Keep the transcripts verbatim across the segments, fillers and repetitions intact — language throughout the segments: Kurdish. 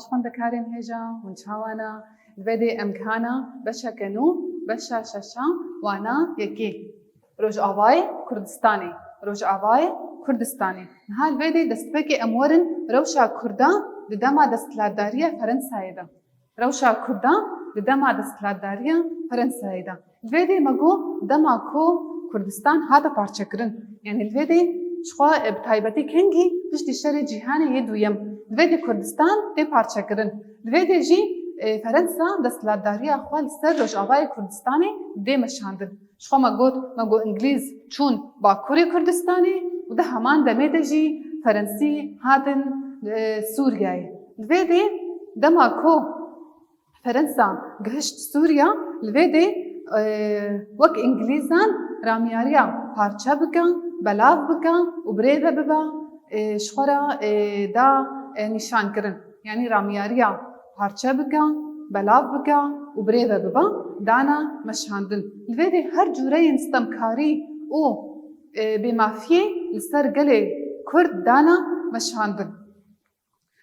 Xwendekarên hêja hûn çawa ne? Li vê dê em gihana beşeke nû, beşa şeşa wana yekê. Rojavayê Kurdistanê. Rojavayê Kurdistanê. Niha li vê dê destpêkê em werin rewşa Kurda di dema desthilatdariya Ferensayê de. Rewşa Kurda di dema desthilatdariya Ferensayê de. Li vê dê me got dema ku Kurdistan hate parçekirin. Yanî li vê dê jixwe, e, bi taybetî kengî piştî şerê cîhanê yê duyem. Li vê dê Kurdistan tê parçekirin. Li vê dê jî, e, Ferensa desthilatdariya xwe li ser Rojavayê Kurdistanê dê meşandin. Jixwe me got, me got Îngilîz çûn Bakurê Kurdistanê û di heman demê de jî Ferensî hatin, e, Sûriyeyê. Li vê dê dema ku Ferensa gihişt Sûriya, li vê dê, e, wek Îngilîzan ramiyariya parçe bike, belav bike û birêve bibe, e, ji xwe re, e, da, e, nîşankirin. Yanî ramiyariya parçe bike, belav bike û birêve bibe, dana meşandin. Li vê dê her cûreyên stemkarî û, e, bêmafiyê li ser gelê Kurd dana meşandin.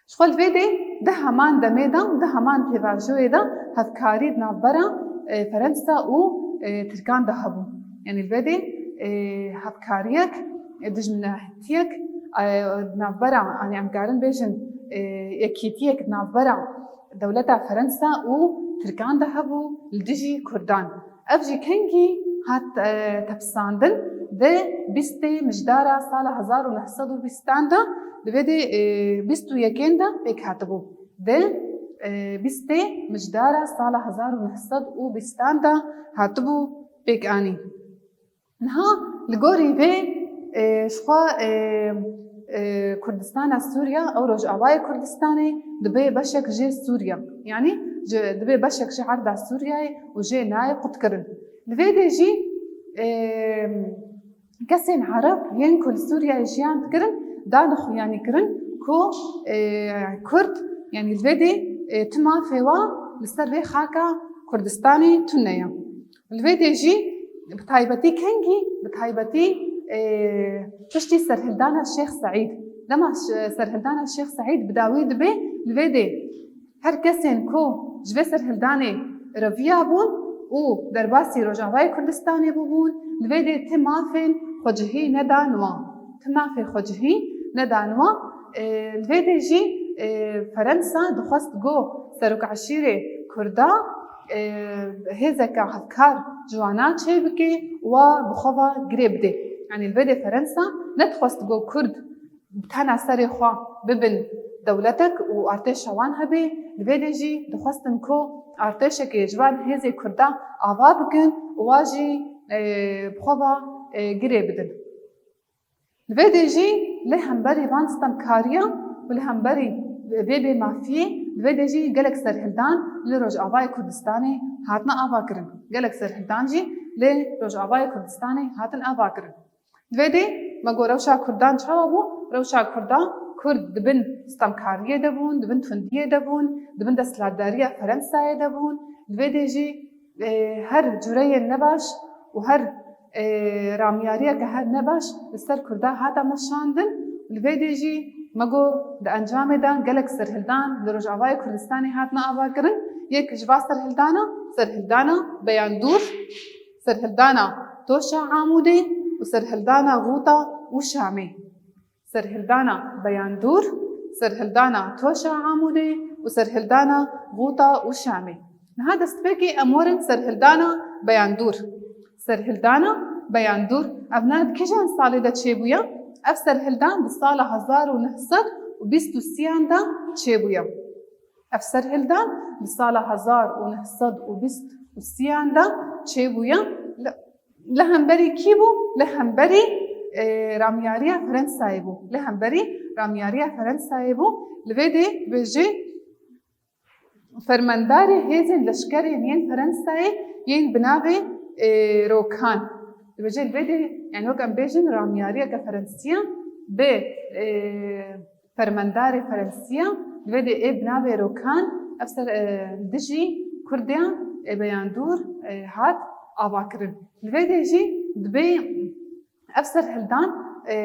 Jixwe li vê dê di heman demê de, di heman pêvajoyê de hevkarî di navbera, e, Ferensa û, e, Tirkan de hebû. Yanî li vê dê, e, hevkariyek, e, dijminahîtiyek, e, di navbera, yanî em karin bêjin, e, yekîtiyek di navbera dewleta Ferensa û Tirkan de hebû li dijî Kurdan. Ev jî kengî hat, e, tepisandin? Di bîstê mijdara sala hezar û neh sed û bîstan de, di vê dê, e, bîst û yekên de pêk hatibû. Di, e, bîstê mijdara sala hezar û neh sed û bîstan de hatibû pêkanîn. Niha li gorî vê, e, jixwe, e, e, Kurdistana Sûriya ew Rojavayê Kurdistanê dibe beşek jê Sûriya. Yanî ji, dibe beşek ji erda Sûriyeyê û jê nayê qutkirin. Li vê dê jî, e, kesên Ereb yên ku li Sûriyeyê jiyan dikirin, danixuyanî kirin ku, e, Kurd, yanî li vê dê, e, ti mafê wa li ser vê xaka Kurdistanê tune ye. Li vê dê jî bi taybetî kengî, bi taybetî, e, piştî serhildana Şêx Seîd. Dema ş-, serhildana Şêx Seîd bi dawî dibe, li vê dê her kesên ku ji vê serhildanê reviya bûn û derbasî Rojavayê Kurdistanê bûbûn, li vê dê ti mafên xwecihî nedan wan. Ti mafê xwecihî nedan wan. E, li vê dê jî, e, Ferensa dixwest ku serok eşîrê Kurda, e, hêzeke hevkar ji wana çêbike û wa bi xwe ve girê bide. Yanî li vê dê Ferensa nedixwest ku Kurd bi tena serê xwe bibin dewletek û artêşa wan hebe. Li vê dê jî dixwestin ku artêşekê ji van hêzê Kurda ava bikin û wa jî, e, bi xwe ve, e, girê bidin. Li vê dê jî li hemberî van stemkariya û li hemberî vê bêmafiyê li vê dê jî gelek serhildan li Rojavayê Kurdistanê hatine avakirin. Gelek serhildan jî li Rojavayê Kurdistanê hatin avakirin. Li vê dê me got rewşa Kurdan çawa bû? Rewşa Kurdan, Kurd di bin stemkariyê de bûn, di bin tundiyê de bûn, di bin desthilatdariya Ferensayê de bûn. Li vê dê jî, e, her cûreyên nebaş û her e, ramiyariyeke her nebaş li ser Kurda hate meşandin. Li vê dê jî me got di encamê de gelek serhildan li Rojavayê Kurdistanê hatine avakirin. Yek ji va serhildana, serhildana Beyandûr, serhildana Toşa Amûdê û serhildana Xûta û Şamê. Serhildana Beyandûr, serhildana Toşa Amûdê û serhildana Xûta û Şamê. Niha destpêkê em werin serhildana Beyandûr. Serhildana Beyandûr, ev ne di kîjan salê de çêbûye? Ev serhildan di sala hezar û neh sed û bîst û sêyan de çêbûye. Ev serhildan di sala hezar û neh sed û bîst û sêyan de çêbûye. Li, li hemberî kî bû? Li hemberî, e, ramiyariya Ferensayê bû. Li hemberî ramiyariya Ferensayê bû. Li vê dê dibêje fermendarê hêzên leşkerên yên Ferensayê yên bi navê, e, Rokan. Dibêje li vê dê, yani wek em bêjin ramiyariyeke Ferensiya bi, e, fermendarê Ferensiya, li vê dê ê bi navê Rokan, ev ser, e, li dijî Kurdiyan, e, Beyandûr, e, hat avakirin. Li vê dê jî dibê ev serhildan, e,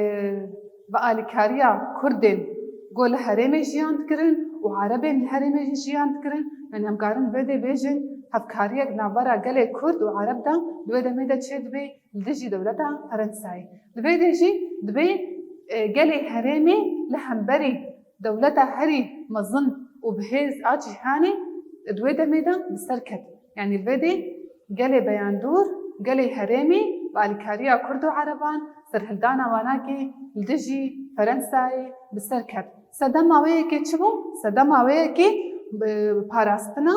bi alîkariya Kurdên ku li herêmê jiyan dikirin û Erebên li herêmê jî jiyan dikirin. Yanî em karin vê dê bêjin hevkariyek navbera gelê Kurd û Ereb de li wê demê de çêdibê li dijî dewleta Ferensayê. Li vê dê jî dibê, e, gelê herêmê li hemberî dewleta herî mezin û bihêz a cîhanê di wê demê de bi ser ket. Yanî li vê dê gelê beyandûr, gelê herêmê bi alîkariya Kurd û Ereban serhildana Wanakê li dijî Ferensayê bi ser ket. Sedema wê yekê çi bû? Sedema wê yekê, e, parastina,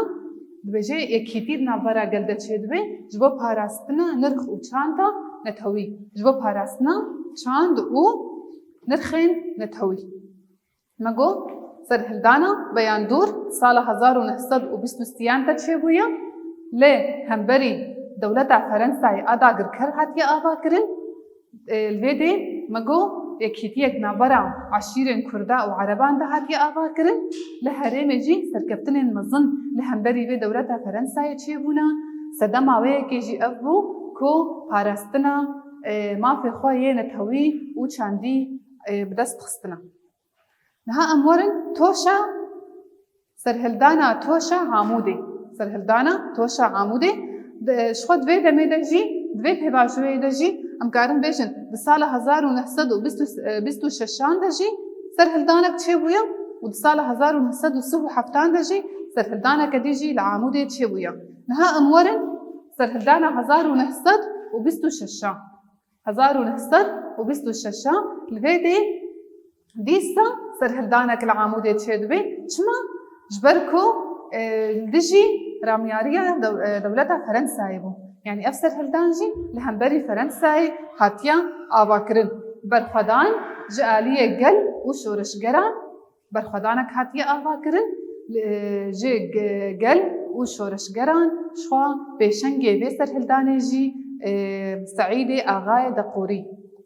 dibêje yekîtî di navbera gel de çêdibe ji bo parastina nirx û çanda netewî, ji bo parastina çand û nirxên netewî. Me got, serhildana Beyandûr sala hezar û neh sed û bîst û sêyan de çêbûye, lê hemberî dewleta Ferensayê a dagirker hatiye avakirin. E, li vê dê me got, yekîtiyek navbera eşîrên Kurda û Ereban de hatiye avakirin. Li herêmê jî serkeftinên mezin li hemberî vê dewleta Ferensayê çêbûne. Sedema wê yekê jî ev bû ku parastina, e, mafê xwe yê netewî û çandî, e, bi dest xistine. Niha em werin toşa, serhildana toşa Amûdê. Serhildana toşa Amûdê. Di, ji xwe di vê demê de jî, di vê pêvajoyê de jî em karin bêjin, di sala hezar û neh sed û bîst û, e, bîst û şeşan de jî serhildanek çêbûye û di sala hezar û neh sed û sih û heftan de jî serhildaneke dî jî li Amûdê çêbûye. Niha em werin serhildana hezar û neh sed û bîst û şeşan. Hezar û neh sed û bîst û şeşan li vê dê dîsa serhildanek li Amûdê çêdibe. Çima? Ji ber ku, e, li dijî ramyariya dew-, e, dewleta Ferensayê bû. Yanî ev serhildan jî li hemberî Ferensayê hatiye avakirin. Berxwedan ji aliyê gel û şoreşgeran berxwedanek hatiye avakirin, e, ji ge-, gel û şoreşgeran. Jixwe pêşengê vê serhildanê jî, e, Seîdê Axayê Deqorî.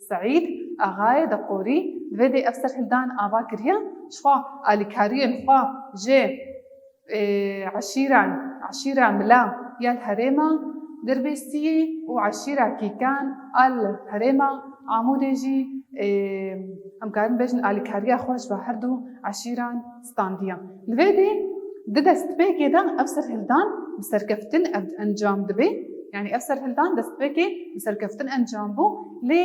Seîd Axayê Deqorî li vê dê ev serhildan ava kiriye. Jixwe alîkariyên xwe ji, e, eşîran, eşîra Mila ya li herêma Dirbêsiyê û eşîra Kîkan a li herêma Amûdê jî, e, em karin bêjin alîkariya xwe ji bo her du eşîran standiye. Li vê dê di destpêkê de ev serhildan bi serkeftin ev encam dibe. Yanî ev serhildan destpêkê bi serkeftin encam bû. Lê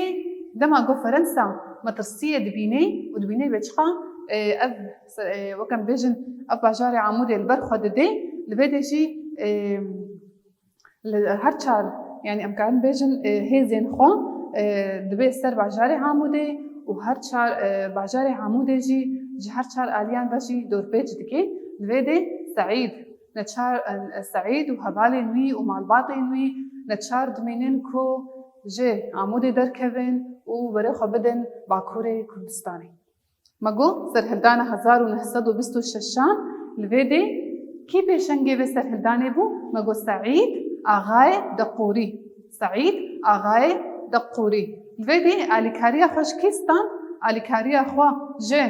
dema ku Ferensa metirsiyê dibîne û dibîne bê çiqa, e, ev se-, e, wek em bêjin ev bajarê Amûdê li ber xwe dide, li vê dê jî, e, li her çar, yanî em karin bêjin, e, hêzên xwe, e, dibe ser bajarê Amûdê û her çar, e, bajarê Amûdê jî ji her çar aliyan ve jî dorpêç dike. Li vê dê Seîd neçar, e, Seîd û hevalên wî û malbatên wî neçar dimînin ku ji Amûdê derkevin û berê xwe bidin Bakurê Kurdistanê. Me got, serhildana hezar û neh sed û bîst û şeşan li vê dê kî pêşengê vê serhildanê bû? Me got, Seîd Axayê Deqorî. Seîd Axayê Deqorî. Li vê dê alîkariya xwe ji kê stand? Alîkariya xwe ji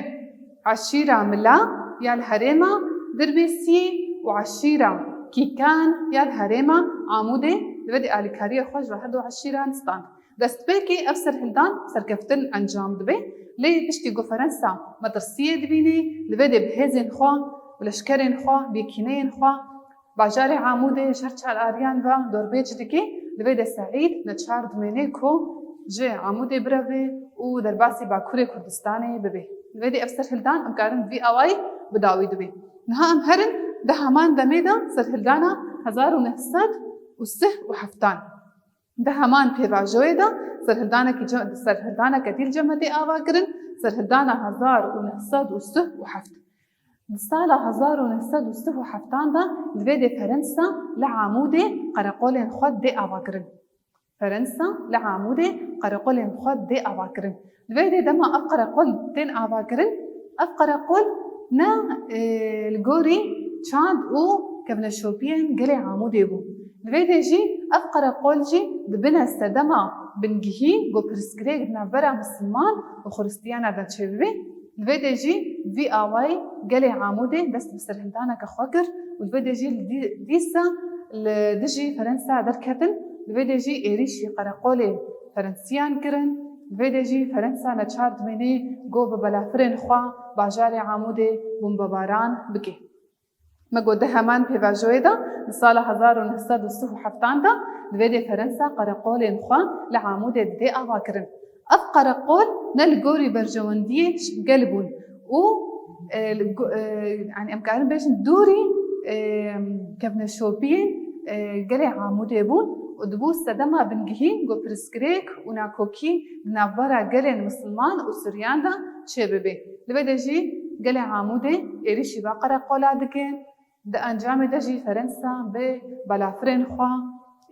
eşîra Mila ya li herêma Dirbêsiyê û eşîra Kîkan ya li herêma Amûdê. Li vê dê alîkariya xwe ji her du eşîran stand. Destpêkê ev serhildan serkeftin encam dibe, lê piştî ku Ferensa metirsiyê dibîne, li vê dê bi hêzên xwe, bi leşkerên xwe, bi yekîneyên xwe, bajarê Amûdê ji her çar ariyan ve dorpêç dike, li vê dê Seîd neçar dimêne ku ji Amûdê bireve û derbasî Bakurê Kurdistanê bibe. Li vê dê ev serhildan em karin vî awayî bi dawî dibe. Niha em herin di heman demê de serhildana hezar û neh sed û sih û heftan. Di heman pêvajoyê de serhildanekî ce-, serhildaneke dî li cem me tê ava kirin, serhildana hezar û neh sed û sih û heft. Di sala hezar û neh sed û sih û heftan de li vê dê Ferensa li Amûdê qereqolên xwe dê ava kirin. Ferensa li Amûdê qereqolên xwe dê ava kirin. Li vê dê dema ev qereqol tên ava kirin, ev qereqol ne, e, li gorî çand û kevneşopiyên gelê Amûdê bû. Li vê dê jî ev qereqol jî dibine sedema bingehî ku pirsgirêk di navbera misilman û xwiristiyana de çêbibe. Li vê dê jî vî awayî gelê Amûdê dest bi serhildaneke xwe kir û li vê dê jî li dî-, dîsa li dijî Ferensa derketin. Li vê dê jî êrîşî qereqolê Ferensiyan kirin. Li vê dê jî Ferensa neçar dimênê ku bi belafirên xwe bajarê Amûdê bombebaran bike. Me got di heman pêvajoyê de, di sala hezar û neh sed û sih û heftan de, li vê dê Ferensa qereqolên xwe li Amûdê didê ava kirin. Ev qereqol ne li gorî berjewendiyê gel bûn û, e, li go-, e, yanî em karin bêjin dûrî, e, kevneşopiyên, e, gelê Amûdê bûn û dibû sedema bingehîn ku pirsgirêk û nakokî di navbera gelên misilman û Suryan de çêbibe. Li vê de jî gelê Amûdê êrîşî va qereqola dikin. Di encamê de jî Ferensa bi balafirên xwe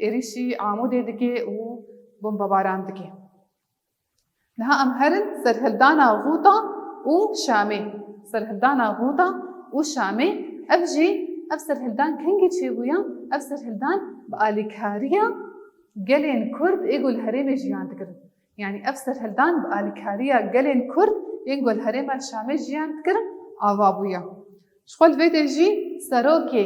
êrîşî Amûdê dike û bombebaran dike. Niha em herin serhildana Xûta û Şamê. Serhildana Xûta û Şamê, ev jî, ev serhildan kengî çêbûya? Ev serhildan bi alîkariya gelên Kurd ê ku li herêmê jiyan dikirin. Yanî ev serhildan bi alîkariya gelên Kurd yên ku li herêma Şamê jiyan dikirin, ava bûye. Ji xwe li vê de jî serokê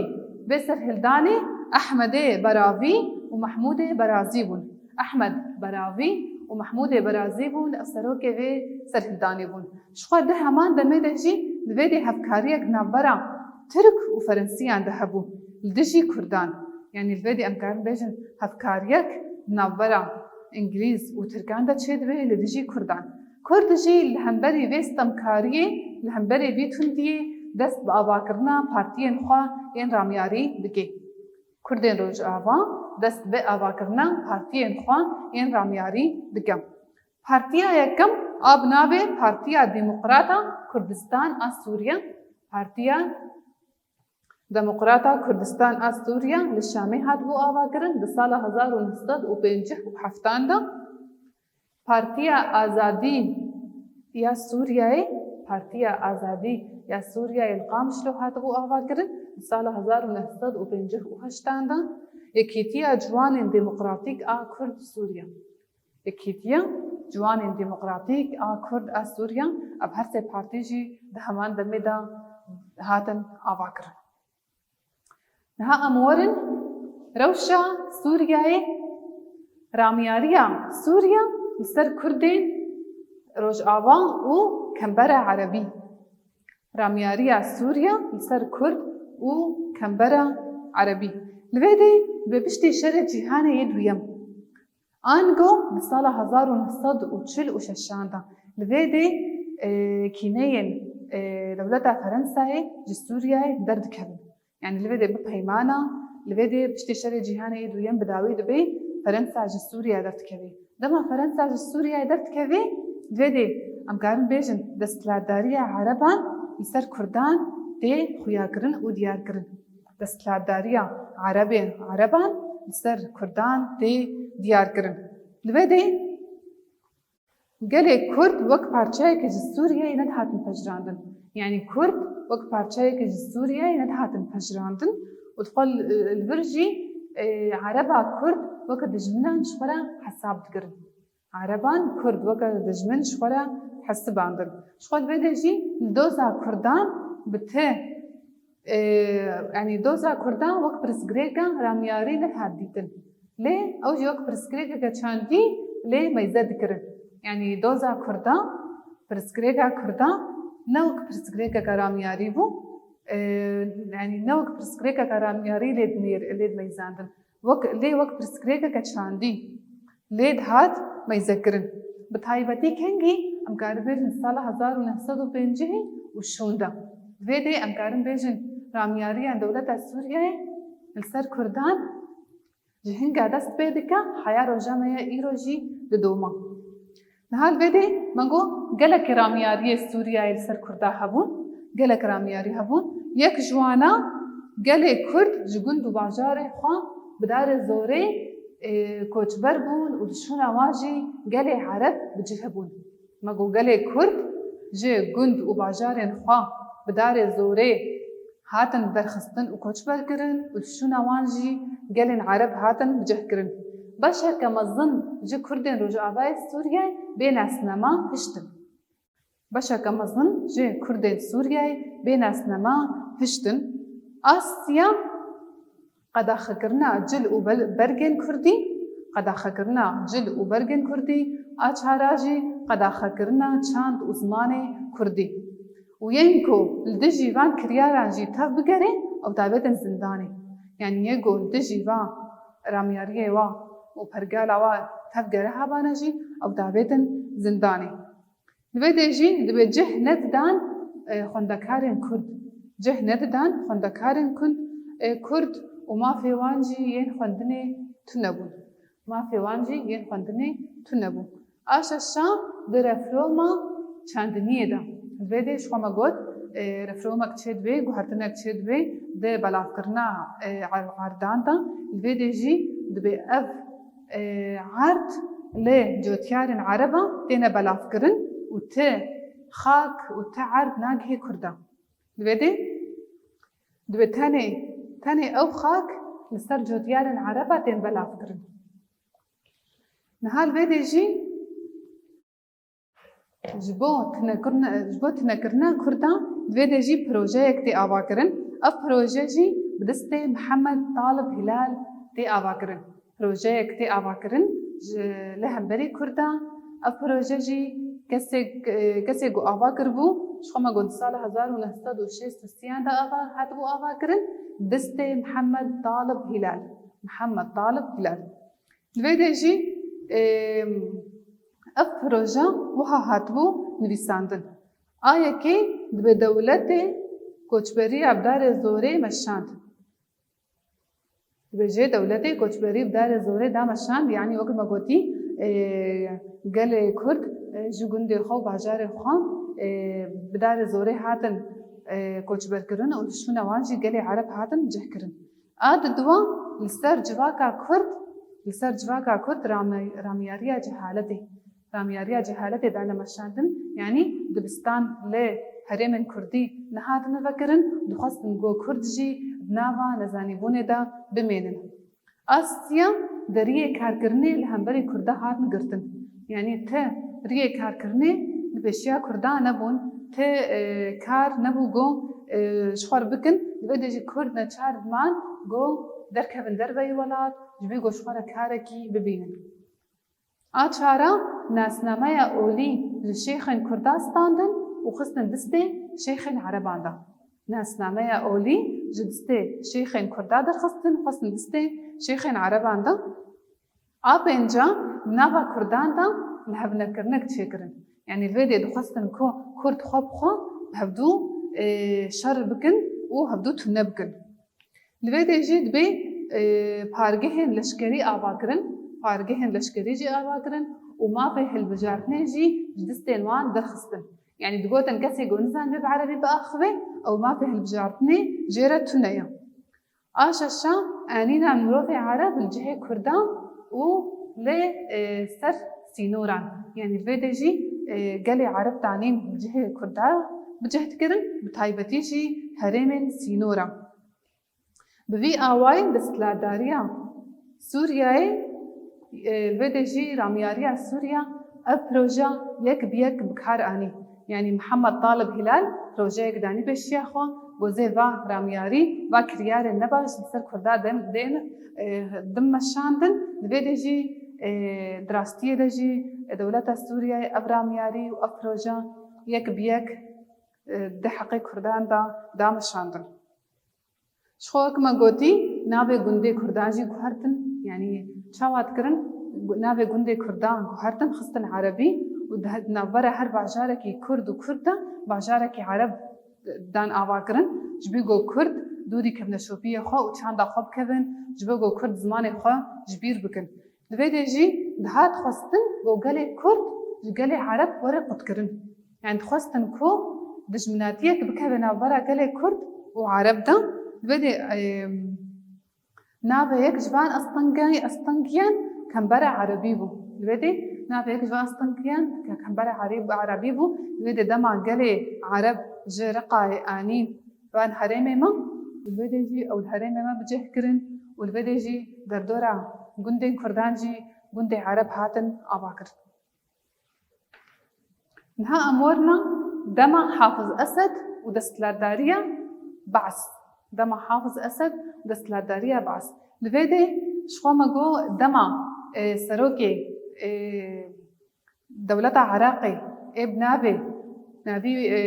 vê serhildanê Ehmedê Beravî û Mehmûdê Berazî bûn. Ehmed Beravî û Mehmûdê Berazî bûn, ev serokê vê serhildanê bûn. Ji xwe di heman demê de jî li vê dê hevkariyek navbera Tirk û Ferensiyan de hebû li dijî Kurdan. Yanî li vê dê em karin bêjin hevkariyek navbera Îngilîz û Tirkan de çêdibe li dijî Kurdan. Kurd jî li hemberî vê stemkariyê, li hemberî vî tundiyê dest bi avakirina partiyên xwe yên ramyarî dike. Kurdên Rojava dest bi avakirina partiyên xwe yên ramyarî dike. Partiya yekem a bi navê Partiya Demokrata Kurdistan a Sûriye, Partiya Demokrata Kurdistan a Sûriye li Şamê hatibû avakirin di sala hezar û neh sed û pêncî û heftan de. Partiya Azadî ya Sûriyeyê, Partiya Azadî ya Sûriyeyê li Qamişlo hatibû avakirin di sala hezar û neh sed û pêncî û heştan de. Yekîtiya Ciwanên Demokratîk a Kurd Sûriye. Yekîtiya Ciwanên Demokratîk a Kurd a Sûriye, ev her sê partî jî di heman demê de hatin avakirin. Niha em werin rewşa Sûriyeyê, ramyariya Sûriye li ser Kurdên Rojava û Kembera Erebî. Ramyariya Sûriye li ser Kurd û Kembera Erebî. Li vê dê bi piştî şerê cîhanê yê duyem. Ango di sala hezar û neh sed û çil û şeşan de li vê dê, e, kîneyên, e, dewleta Ferensayê ji Sûriyeyê derdikevin. Yanî li vê dê bi peymana, li vê dê piştî şerê cîhanê yê duyem bi dawî dibe Ferensa ji Sûriye derdikeve. Dema Ferensa ji Sûriye derdikeve, li vê dê em karin bêjin desthilatdariya Ereban li ser Kurdan tê xuyakirin û diyarkirin. Desthilatdariya Erebên, Ereban li ser Kurdan tê diyarkirin. Li vê dê gelê Kurd wek parçeyekê ji Sûriyeyê nedihatin pejirandin. Yanî Kurd wek parçeyekê ji Sûriyeyê nedihatin pejirandin û li xwe li, li vir jî, e, Ereba Kurd weke dijminan ji xwe re hesab dikirin. Ereban Kurd weke dijmin ji xwe re hesibandin. Ji xwe li vê de jî li doza Kurdan bi ti, e, yanî doza Kurdan wek pirsgirêka ramyarî nedihat dîtin. Lê ew jî wek pirsgirêkeke çandî lê meyze dikirin. Yanî doza Kurdan, pirsgirêka Kurdan ne wek pirsgirêkeke ramyarî bû, e, yanî ne wek pirsgirêkeke ramyarî lê dinêr-, lê dimeyzandin. Wek, lê wek pirsgirêkeke çandî lê dihat meyzekirin. Bi taybetî kengî em karibêjin sala hezar û neh sed û pêncî û şûnde. Vê dê em karin bêjin ramyariya dewleta Sûriyeyê li ser Kurdan ji hinga dest pê dike, heya roja me ya îro jî didoma. Niha li vê dê me got gelek ramyariyê Sûriyeyê li ser Kurda hebûn, gelek ramyarî hebûn. Yek ji wana gelê Kurd ji gund û bajarê xwe bi darê zorê, e, koçber bûn û li şûna wan jî gelê Ereb bi cih bûn. Me got gelê Kurd ji gund û bajarên xwe bi darê zorê hatin derxistin û koçber kirin û li şûna wan jî gelên Ereb hatin bi cih kirin. Beşeke mezin ji Kurdên Rojavayê Sûriyeyê bê nasnama hiştin. Beşeke mezin ji Kurdên Sûriyeyê bê nasnama hiştin. Asya qedaxekirina cil û bel-, bergên Kurdî, qedaxekirina cil û bergên Kurdî, a çara jî qedaxekirina çand û zimanê Kurdî. Û yên ku li dijî van kiryaran jî tev bigere, ew davêtin zindanê. Yanî yê ku li dijî va ramyariyê wa û pergala wa tev gere habana jî, ew davêtin zindanê. Li vê de jî dibê cih nedidan, e, xwendekarên Kurd. Cih nedidan xwendekarên Kurd, e, Kurd û mafê wan jî yên xwendinê tune bûn. Mafê wan jî yên xwendinê tune bû. A şeşa di reforma çandiniyê de. Li vê de ji xwe me got, e, reformek çêdibe, guhertinek çêdibe di belavkirina, e, er-, erdan de. Li vê de jî dibê ev, e, erd li cotyarên Ereba têne belavkirin û ti xak û ti erd nagihê Kurda. Li vê de dibê tenê, tenê ew xak li ser cotyarên Ereba tên belavkirin. Niha li vê de jî ji bo tunekirina, ji bo tunekirina Kurdan, di vê de jî projeyek tê avakirin. Ev proje jî bi destê Mihemed Talib Hilal tê avakirin. Projeyek tê avakirin ji, li hemberî Kurdan. Ev proje jî kesek, kesê ku ava kiribû, ji xwe me got di sala hezar û neh sed û şêst û sêyan de ava, hatibû avakirin, bi destê Mihemed Talib Hilal. Mihemed Talib Hilal. Li vê de jî, ê, ev proje wiha hatibû nivîsandin. A yekê dibê dewletê koçberiya bi darê zorê meşand. Dibê jê dewletê koçberî bi darê zorê da meşand, yanî wek me gotî, ê, gelê Kurd, ê, ji gundê xwe û bajarê xwe, ê, bi darê zorê hatin, ê, koçberkirin û li şûna wan jî gelê Ereb hatin cihkirin. A diduwa li ser civaka Kurd, li ser civaka Kurd rame-, ramyariya cehaletê, ramyariya cehaletê dane meşandin, yanî dibistan li herêmên Kurdî nehatine vekirin, dixwestin ku Kurd jî di nava nezanîbûnê de bimênin. A sisiya de riyê karkirinê li hemberî Kurda hatin girtin. Yanî ti riyê karkirinê li pêşiya Kurda nebûn, ti, e, kar nebû ku, e, ji xwe re bikin, li vê de jî Kurd neçar diman ku derkevin derveyî welat, ji bî ku ji xwe re karekî bibînin. A çara nasnameya olî ji şêxên Kurda standin û xistin distê şêxên Ereban de. Nasnameya olî ji distê şêxên Kurda derxistin, xistin distê şêxên Ereban de. A pênca nava Kurdan de lihevnekirinek çêkirin. Yanî li vê dê dixwestin ku Kurd xwe bi xwe bi hevdû, e, şer bikin û hevdû tune bikin. Li vê dê jî dibê, e, pargehên leşkerî ava kirin, pargehên leşkerî jî ava kirin û mafê hilbijartinê jî ji distên wan derxistin. Yanî digotin kesê ku nizanibe bi erebî biaxive, ew mafê hilbijartinê jê re tune ye. A şeşa, anîna mirovê ereb li cihê Kurdan û li, e, ser sînoran. Yanî li vê de jî, e, gelê ereb danîn li cihê Kurdan bi cih dikirin, bi taybetî jî herêmên sînoran. Bi vî awayî desthilatdariya Sûriyeyê, e, li vê de jî ramyariya Sûriya ev proje yek bi yek bi kar anî. Yanî Mihemed Talib Hilal projeyek danî pêşiya xwe, gozê va ramyarî, va kiryarên nebaş li ser Kurda den, tên, e, din meşandin. Li vê de jî, e, di rastiyê de jî, e, dewleta Sûriyeyê ev ramyarî û ev proje yek bi yek, e, di heqê Kurdan de da meşandin. Ji xwe wek me gotî, navê gundê Kurdan jî guhertin, yanî çawa dikirin, gu-, navê gundê Kurdan guhertin, xistin erebî û di he-, navbera her bajarekî Kurd û Kurd de bajarekî ereb dan avakirin, ji bo ku Kurd dûrî kevneşopiyê xwe û çanda xwe bikevin, ji bo ku Kurd zimanê xwe ji bîr bikin. Li vê de jî dihat xwestin ku gelê Kurd ji gelê Ereb were qutkirin. Yanî dixwestin ku dijminatiyek bikeve navbera gelê Kurd û Ereb de. Li vê de, em, navê yek ji van astengay-, astengiyan kembera Erebî bû. Li vê de navê yek ji van astengiyan ke-, kembera Ereb-, Erebî bû. Li vê de dema gelê Ereb ji Reqayê anîn van herêmê me, li vê de jî ew li herêmê me bi cih kirin û li vê de jî derdora gundên Kurdan jî gundê Ereb hatin avakirin. Niha em werina dema Hafiz Esed û desthilatdariya Baas. Dema Hafiz Esed û desthilatdariya Baas. Li vê de ji xwe me got dema, e, serokê, e, dewleta Iraqê ê bi navê navî, e,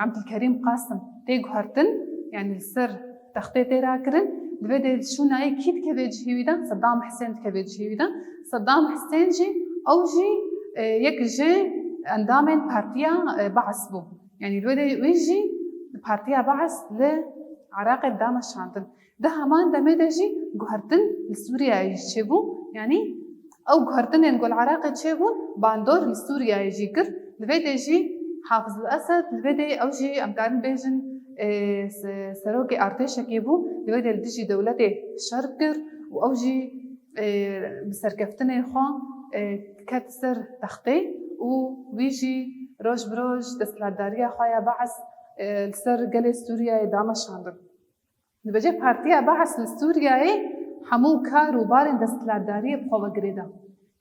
Ebdulkerîm Qasim tê guhertin, yanî li ser textê tê rakirin, li vê de şûnayê kî dikeve cihê wî de? Sedam Hisên dikeve cihê wî de. Sedam Hisên jî, ew jî, e, yek ji endamên partiya, e, Baas bû. Yanî li vê de wî jî li partiya Baas li Iraqê dame şandin. Di heman demê de jî guhertin li Sûriyeyê jî çêbû. Yanî ew guhertinên ku li Iraqê çêbûn, bandor li Sûriyeyê jî kir. Li vê de jî Hafiz El-Esed, li vê de ew jî em karin bêjin, e, se-, serokê artêşekê bû. Li vê de li dijî dewletê şer kir û ew jî, e, bi serkeftinê xwe, e, ket ser textê û wî jî roj bi roj desthilatdariya xwe ya Baas, e, li ser gelê Sûriyeyê dame şandin. Dibêje partiya Baas li Sûriyeyê hemû kar û barên desthilatdariyê bi xwe ve girêda.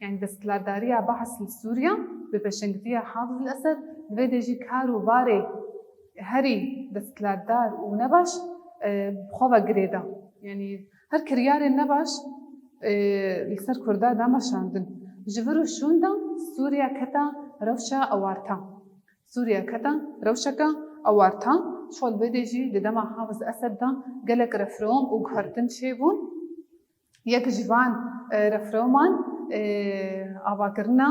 Yanî desthilatdariya Baas li Sûriya bi pêşengitiya Hafiz El-Esed, li vê de jî kar û barê herî desthilatdar û nebaş, e, bi xwe ve girêda. Yanî her kiryarên nebaş, e, li ser Kurda dame şandin. Ji vir û şûn de Sûriya keta rewşa ewarta. Sûriya keta rewşeke ewarta, şol vê de jî di dema Hafiz Esed de gelek refrom û guhertin çêbûn. Yek ji van, e, refroman, e, avakirina,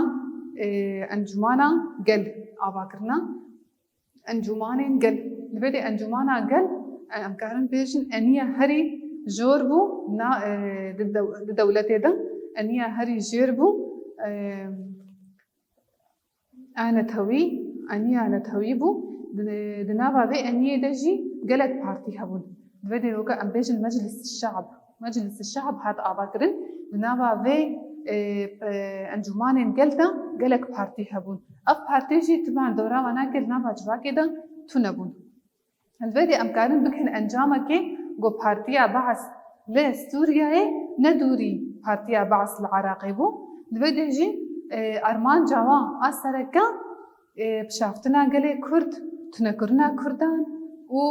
e, Encûmana Gel avakirina. Encûmanên Gel. Li vê de Encûmana Gel, e, em karin bêjin eniya herî jor bû na, e, di dew-, di dewletê de eniya herî jêr bû. E, A netewî, eniya netewî bû. Di, di nava vê eniyê de jî gelek partî hebûn. Di vê de weke em bêjin Meclis Şe'b. Meclis Şe'b hat avakirin. Di nava vê, e, e, encûmanên gel de gelek partî hebûn. Ev partî jî tiban dora wan a gel nava civakê de tune bûn. Li vê de em karin bigihin encamekê ku Partiya Baas li Sûriyeyê ne dûrî Partiya Baas li Iraqê bû. Li vê de jî, e, armanca wan a sereke, e, pişaftina gelê Kurd, tunekirina Kurdan û,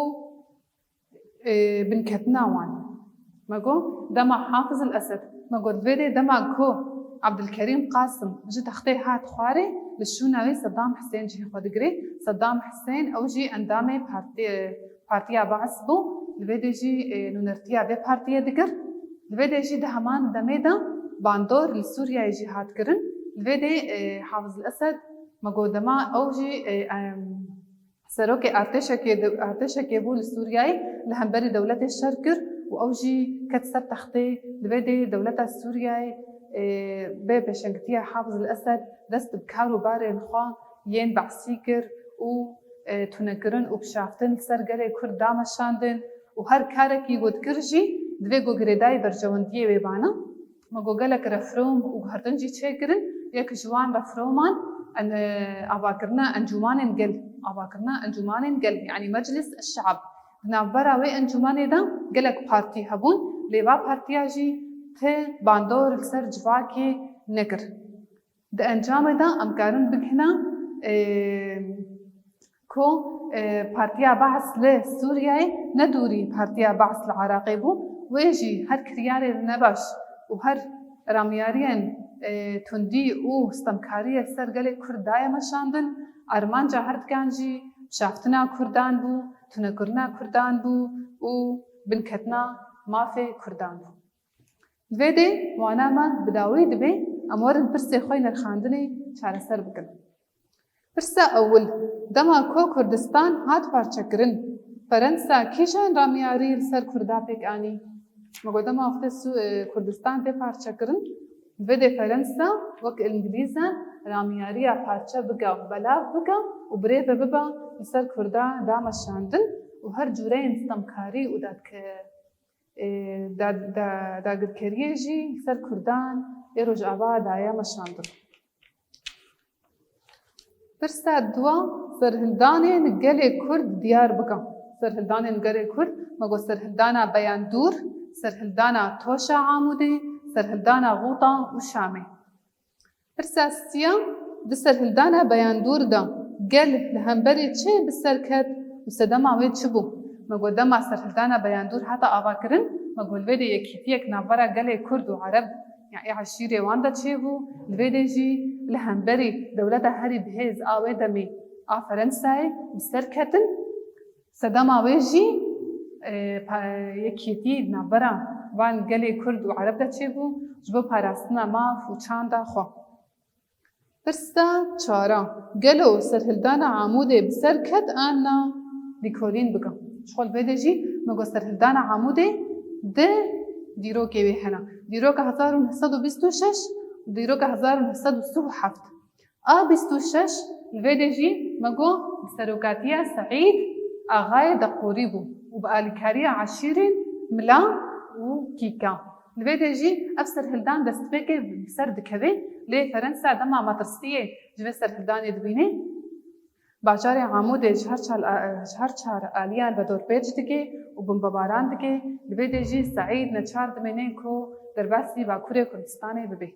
e, binketina wan. Me got, dema Hafiz el-Esed, me got, vê dê dema ku Abdulkerîm Qasim ji textê hat xwarê, li şûna wê Sedam Hisên cihê xwe digirê. Sedam Hisên, ew jî endamê partî-, Partiya Baas bû. Li vê dê jî, e, nûnertiya vê partiyê dikir. Li vê dê jî di heman demê de bandor li Sûriyeyê jî hat kirin. Li vê dê, e, Hafiz el-Esed, me got, dema ew jî, e, em, serokê artêşekê di, artêşekê bû li Sûriyeyê, li hemberî dewletê şer kir û ew jî ket ser textê. Li vê dê dewleta Sûriyeyê, e, bê pêşengitiya Hafiz el-Esed dest bi kar û barên xwe yên Baasî kir û, e, tunekirin û pişaftin li ser gelê Kurd dameşandin û her karekî ku dikir jî divê ku girêdayî berjewendiyê wê bana. Me got gelek refrom û guhertin jî çêkirin. Yek ji wan refroman en-, e, avakirina encûmanên gel, avakirina encûmanên gel, yanî Meclis Şe'b. Di navbera wê encûmanê de gelek partî hebûn, lê va partiya jî ti bandor li ser civakê nekir. Di encamê de em karin bigihina, e, ku, e, Partiya Baas li Sûriyeyê ne dûrî Partiya Baas li Iraqê bû, wê jî her kiryarên nebaş û her ramiyariyên, e, tundî û stemkariyê ser gelê Kurd daye meşandin, armanca her dikan jî pişaftina Kurdan bû, tunekirina Kurdan bû û binketina mafê Kurdan bû. Vê dê wana me bi dawî dibe, em werin pirsê xwe yê nirxandinê çareser bikin. Pirsa ewil, dema ku Kurdistan hat parçekirin, Ferensa kîjan ramiyarî li ser Kurda pêk anî? Me got dema wextê Sû-, e, Kurdistan tê parçekirin, vê dê Ferensa wek Îngilîzan ramiyariya parçe bike, belav bike û birêve bibe li ser Kurda dameşandin û her cûreyên stemkarî û dadke-, e, da-, da-, dagirkeriyê jî li ser Kurdan ê Rojava daye meşandin. Pirsa dua, serhildanên gelê Kurd diyar bike. Serhildanên gelê Kurd, me got serhildana Beyandûr, serhildana Toşa Amûdê, serhildana Xûta û Şamê. Pirsa siya, di serhildana Beyandûr de gel li hemberî çi bi ser ket û sedema wê çi bû? Me got dema serhildana Beyandûr hate avakirin, me got li vê de yekîtiyek navbera gelê Kurd û Ereb, ya ê eşîrê wan de çêbû, li vê de jî li hemberî dewleta herî bihêz a wê demê a Ferensayê bi ser ketin. Sedema wê jî, e, pa-, yekîtî di navbera van gelê Kurd û Ereb de çêbû, ji bo parastina maf û çanda xwe. Pirsa çaran, gelo serhildana Amûdê bi ser ket an na? Lêkolîn bike. Ji xwe li vê de jî me got serhildana Amûdê di dîrokê wê hene. Dîroka hezar û neh sed û bîst û şeş û dîroka hezar û neh sed û sî û heft. A bîst û şeş li vê de jî me got bi serokatiya Seîd Axayê Deqûrî bû û bi alîkariya eşîrên Mila û Kîka. Li vê de jî ev serhildan destpêkê bi ser dikeve, lê Ferensa dema metirsiyê ji vê serhildanê dibîne, bajarê Amûdê ji her çar, ji her çar aliyan vedorpêç dike û bombebaran dike. Li vê de jî Seîd neçar dimêne ku derbasî Bakurê Kurdistanê bibe.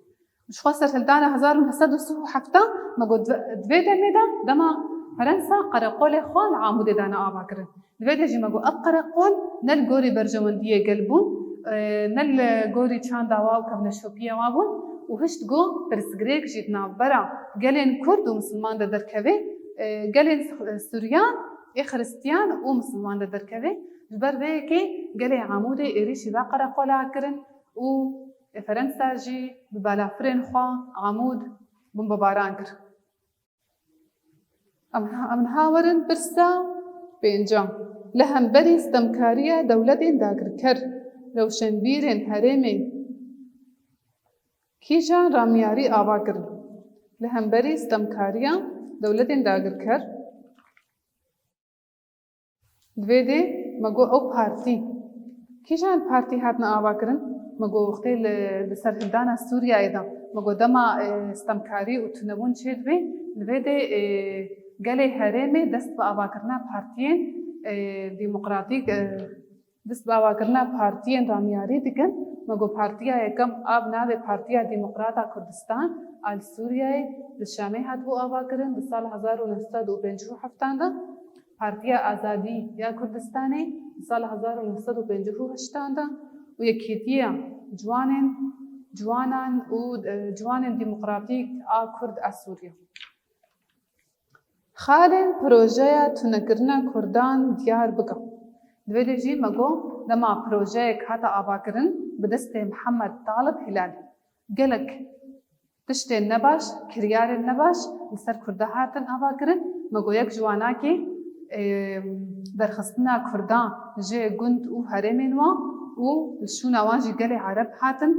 Ji xwe serhildana hezar û neh sed û sî û heft me got, di vê demê de dema Ferensa qereqolê xwe li Amûdê dane avakirin. Di vê de jî me got, ev qereqol ne li gorî berjewendiyê gel bûn, e, ne li gorî çanda wa û kevneşopiya wa bûn û hişt got pirsgirêk jî di navbera gelên Kurd û Misilman de derkeve, e, gelên Suryan ê Xiristiyan û Misilman de derkeve. Ji ber vê yekê gelê Amûdê êrîşî va qereqola kirin û Ferensa jî bi balafirên xwe Amûd bombebaran kir. Em, em niha werin pirsa pêncan. Li hemberî stemkariya dewletên dagirker, rewşenbîrên herêmê kîjan ramyarî ava kirin? Li hemberî stemkariya dewletên dagirker, Di vê de me got ew partî. Kîjan partî hatine avakirin? Me got wextê li, li serhildana Sûriyeyê de. Me got dema, e, stemkarî û tunebûn çêdibe, li vê de, e, gelê herêmê dest bi avakirina partiyên, e, demokratîk, e, dest bi avakirina partiyên ramyarî dikin. Me got partiya yekem a bi navê Partiya Demokrata Kurdistan a li Sûriyeyê li Şamê hatibû avakirin di sala hezar û neh sed û pêncî û heftan de. Partiya Azadî ya Kurdistanê di sala hezar û neh sed û pêncî û heştan de û Yekîtiya Ciwanên, Ciwanan û, e, Ciwanên Demokratîk a Kurd a Sûriye. Xalên projeya tunekirina Kurdan diyar bike. Di vê de jî me got, dema projeyek hate avakirin bi destê Mihemed Talib Hilal, gelek tiştên nebaş, kiryarên nebaş li ser Kurda hatin avakirin. Me got yek ji wanakê, e, derxistina Kurdan ji gund û herêmên wan û li şûna wan jî gelê Ereb hatin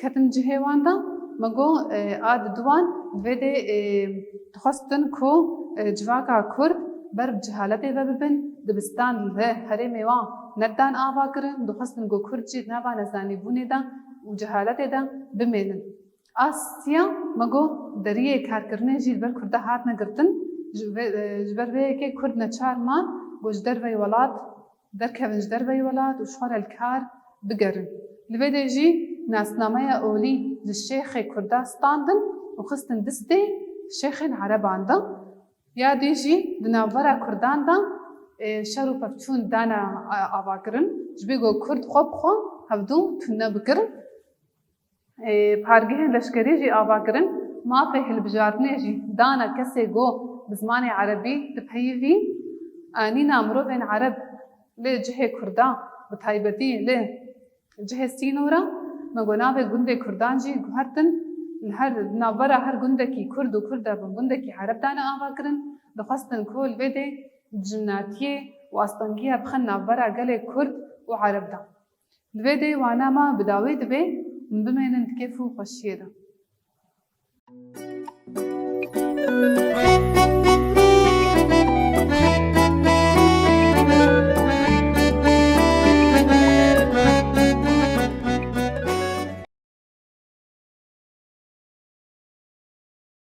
ketin cihê wan de. Me got, e, a diduwan vê de, e, dixwestin ku, e, civaka Kurd ber bi cehaletê ve bibin, dibistan li herêmê wan nedan avakirin, dixwestin ku Kurd jî di nava nezanîbûnê de û cehaletê de bimênin. A siya me got deriyê karkirinê jî li ber Kurda hatine girtin. Ji vê, e, ji ber vê yekê Kurd neçar man ku ji derveyî welat derkevin, ji derveyî welat û ji xwe re li kar bigerin. Li vê de jî nasnameya olî ji şêxê Kurda standin û xistin distê şêxên Ereban de. Ya dî jî di navbera Kurdan de, e, şer û pevçûn dane, e, avakirin, ji bî ku Kurd xwe bi xwe hevdû tune bikirin. E, pargehên leşkerî jî ava kirin, mafê hilbijartinê jî dane kesê ku bi zimanê erebî dipeyivî, anîna mirovên ereb li cihê Kurda, bi taybetî li cihê sînora, me got navê gundê Kurdan jî guhertin, li her, di navbera her gundekî Kurd û Kurd e bi gundekî ereb dane ava kirin, dixwestin ku li vê dê dijminatiyê û astengiya bixin navbera gelê Kurd û Ereb de. Li vê dê wana me bi dawî dibe, hûn bimênin di kêf û xweşiyê de.